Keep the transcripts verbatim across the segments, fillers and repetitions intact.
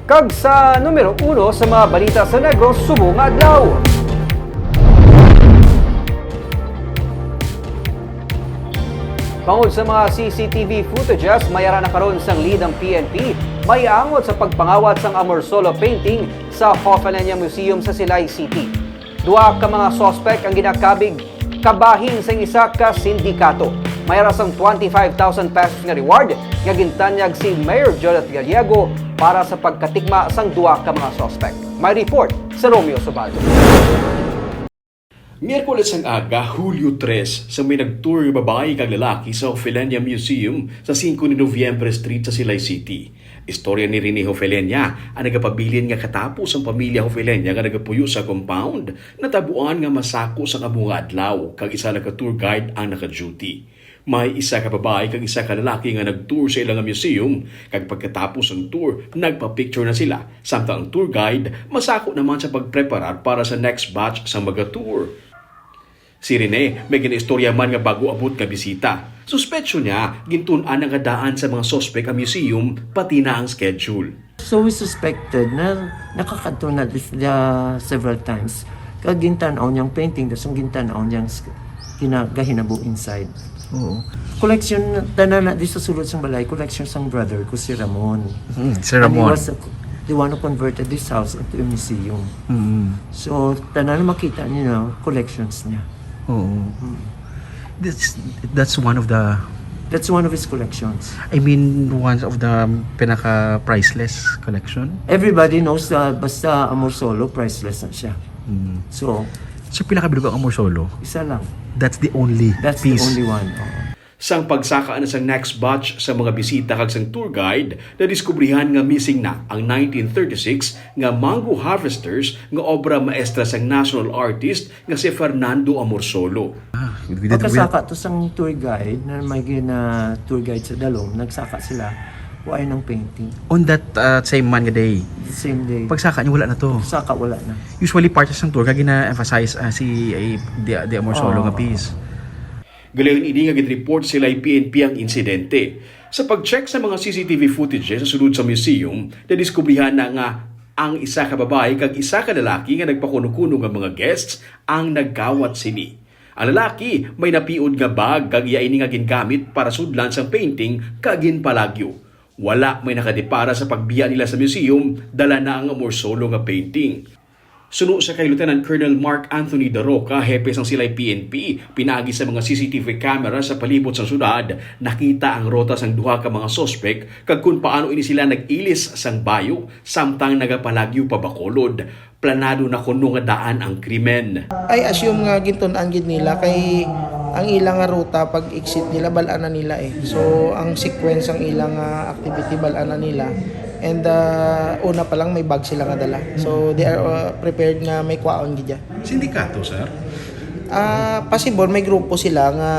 Kag sa numero uno sa mga balita sa Negros subong nga adlaw. Bangod sa mga C C T V footages, may ara na karon sang lead ang P N P, may angot sa pagpangawat sang Amorsolo painting sa Hoffelenia Museum sa Silay City. Duha ka mga suspek ang ginakabig kabahin sang isa ka sindikato. May ara sang twenty-five thousand pesos nga reward nga gintanyag si Mayor Jolette Gallego para sa pagkatikma sang duha ka mga suspek. May report sa Romeo Subaldo. Miyerkules ang aga, Hulyo tres, sa may nagtour nga babayi kag lalaki sa Hoffelenia Museum sa singko ni Noviembre Street sa Silay City. Istorya ni Rene Hoffelenia, ang nagapabilin nga katapos ang pamilya Hoffelenia nga nagapuyo sa compound, natabuan nga masako sang amo nga adlaw kag isa na ka tour guide ang naka-duty. May isa ka babayi kag isa ka lalaki nga nag-tour sa ila nga museum, kag pagkatapos ang tour, nagpa-picture na sila, samtang ang tour guide masako naman sa pagpreparar para sa next batch sang mga tour. Si Rene may ginaistorya man nga bago abot nga bisita. Suspetsyo niya, gintun-an na nga daan sa mga suspek ang museum, pati na ang schedule. So we suspected na nakakadto na this, uh, several times. Kag gintan-aw niyang painting, tas ang gintan-aw niyang s-, ginagahinabo inside. Oo. Collection, tanan na di sa sulod sang balay, collection sang brother ko, si Ramon. Mm, si And he Ramon. was a, the one who converted this house into a museum. Mm. So, tanan na makita niyo na collections niya. Oo. Mm. That's, that's one of the That's one of his collections. I mean, one of the pinaka-priceless collection. Everybody knows that basta Amorsolo, priceless na siya. Mm. So, So, pila ka bilog ang Amorsolo? Isa lang. That's the only That's the piece. only one. Oo. Sang pagsaka na sang next batch sa mga bisita kag sang tour guide, nadiskubrihan nga missing na ang nineteen thirty-six nga Mango Harvesters nga obra maestra sang national artist nga si Fernando Amorsolo. Ah, we did, we Pagkasaka to sang tour guide na may gina-, tour guide sa Dalom, nagsaka sila, wa ay nang painting. On that, uh, same man nga day, The same day. Pagsaka niyo, wala na to. Pagsaka, wala na. Usually, part sa tour, nga gina-emphasize, ah, si, eh, the, the Amorsolo nga Oo. piece. Galayon ini nga gin-report sa Silay P N P ang insidente. Sa pag-check sa mga C C T V footage sa sulod sa museum, nadiskubrihan na nga ang isa ka babayi kag isa ka lalaki nga nagpakuno-kuno nga mga guests ang nagkawat sini. Ang lalaki may napiod nga bag kag iya ini nga gingamit para sudlan sang painting kag ginpalagyo. Wala may nakadepara sa pagbiya nila sa museum, dala na ang Amorsolo nga painting. Suno sa kay Lieutenant Colonel Mark Anthony Daroca, hepe sang Silay P N P, pinaagi sa mga C C T V camera sa palibot sang syudad, nakita ang ruta sang duha ka mga suspek kag kon paano ini sila nag-ilis sang bayo samtang nagapalagyo pa Bacolod. Planado na kuno nga daan ang krimen. I assume nga gintun-an gid nila kay ang ila nga ruta pag exit nila bal-an na nila eh. So ang sequence ang ila nga activity bal-an na nila. And uh, una pa lang may bag sila nga dala. So they are uh, prepared nga may kwaon gid ya. Sindikato, sir? Ah, possible may grupo sila nga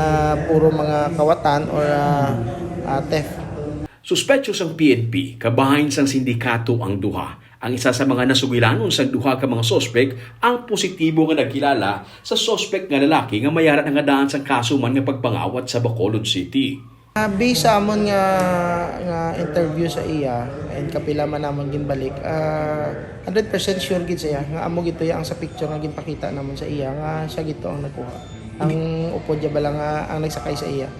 puro mga kawatan or ah, ah, theft. Suspetso sang P N P, kabahin sang sindikato ang duha. Ang isa sa mga nasugilanon sang duha ka mga suspek ang positibo nga nagkilala sa suspek nga lalaki nga may ara na nga daan sang kaso man nga pagpangawat sa Bacolod City. Ah, based sa amon nga, nga interview sa iya and kapila man namon ginbalik, ah, hundred percent sure gid siya nga amo gid to ang sa picture nga ginpakita namon sa iya nga siya gid to ang nagkuha. Ang upod niya bala nga ang nagsakay sa iya.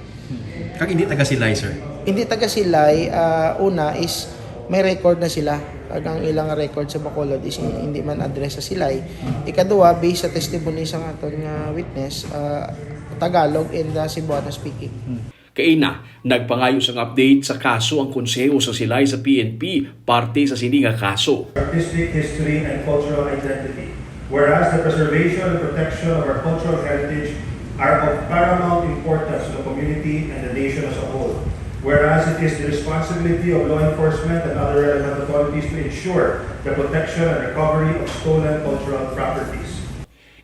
Kag hindi taga Silay, sir? Hindi taga Silay, ah, una is may record na sila. Kag ang ilang record sa Bacolod is hindi man address sa Silay. Ikaduha, based sa testimony sa aton nga witness, ah, Tagalog and ah, Cebuano speaking. Kaina, nagpangayo sang update sa kaso ang Konseho sa Silay sa P N P parte sa sini nga kaso. Artistic history and cultural identity. Whereas the preservation and protection of our cultural heritage are of paramount importance to the community and the nation as a whole. Whereas it is the responsibility of law enforcement and other relevant authorities to ensure the protection and recovery of stolen cultural properties.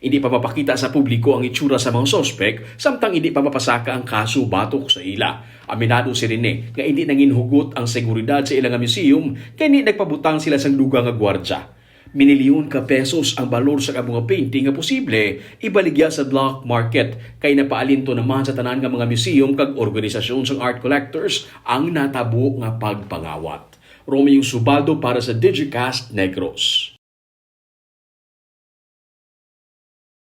Hindi pa mapakita sa publiko ang itsura sa mga suspek, samtang hindi pa mapasaka ang kaso batok sa ila. Aminado si Rene nga hindi nanginhugot ang seguridad sa ila nga museum, kay hindi nagpabutang sila sang dugang nga gwardya. Minilyon ka pesos ang balor sa amo nga painting nga posible ibaligya sa black market, kay napaalinto naman sa tanan nga mga museum kag organisasyon sang art collectors ang natabo nga pagpangawat. Romeo Subaldo para sa Digicast Negros.